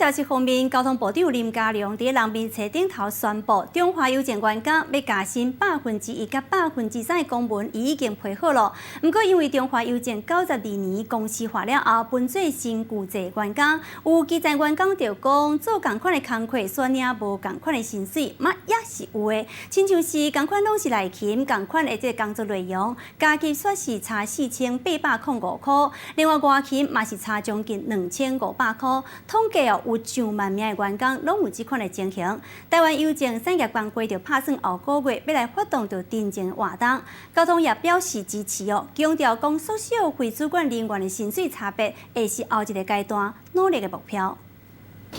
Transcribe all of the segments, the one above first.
消息方面，交通部長林佳龍佇人民冊頂頭宣布，中華郵政員工欲加薪1%佮3%的公文，伊已經批好囉。毋過因為中華郵政92年公司化了後，分做新舊制員工，有基層員工就講做仝款的工課，卻領無仝款的薪水，嘛也是有的。親像是仝款攏是內勤，仝款的這个工作內容，加給卻是差4805塊，另外外勤嘛是差將近2500塊。統計哦，有上萬名的員工攏有這款的情形。台灣郵政產業工會就拍算後個月欲來發動著陳情活動，交通業表示支持哦，強調講縮小非主管人員的薪水差別，會是後一个階段努力的目標。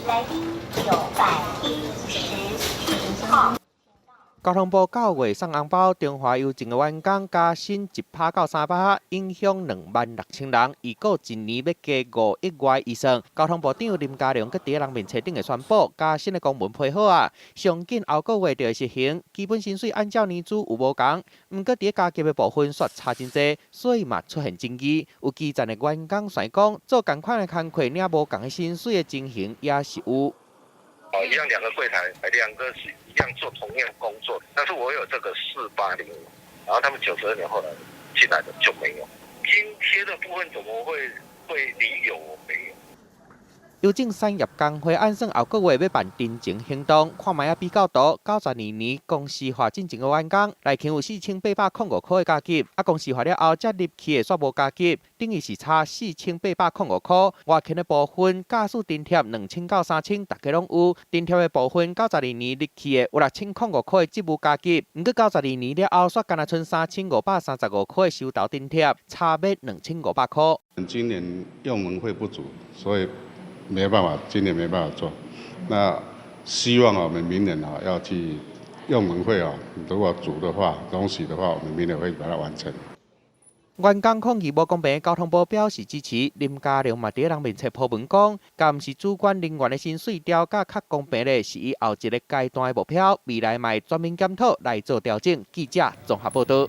來賓917號。交通部9月送紅包，中華郵政的員工加薪1%到3%，影響26,000人。預估一年欲加5億外預算。交通部長林佳龍閣佇人民冊頂會宣布，加薪的公文批好啊，上緊後個月就會實行。基本薪水按照年資有無仝，毋過佇加給的部分卻差真濟，所以嘛出現爭議。有基層的員工訕講，做仝款的工課領無仝的薪水的情形也是有。哦，一樣兩個櫃台，兩個是一樣做同樣工作，但是我有這個4805，然後他們92年後來進來的就沒有。津貼的部分怎麼會你有我沒有？郵政產業工會按算後個月欲辦陳情行動，看覓仔比較圖，92年公司化進前的員工，內勤有4805塊的加給，啊公司化了後才入去的煞無加給，等於是差4805塊。外勤的部分，駕駛津貼2000到3000，逐家攏有。津貼的部分，92年入去的有6005塊的職務加給，毋過92年了後，煞干焦賰3535塊的收頭津貼，差欲2500塊。今年用人會不足，所以沒辦法，今年沒辦法做。那希望我們明年啊要去用人會啊，如果足的話，容許的話，我們明年會把它完成。員工抗議無公平，交通部表示支持。林佳龍嘛佇人面冊鋪文講，敢毋是主管人員的薪水調甲較公平咧，是伊後一个階段的目標，未來嘛會全面檢討來做調整。記者綜合報導。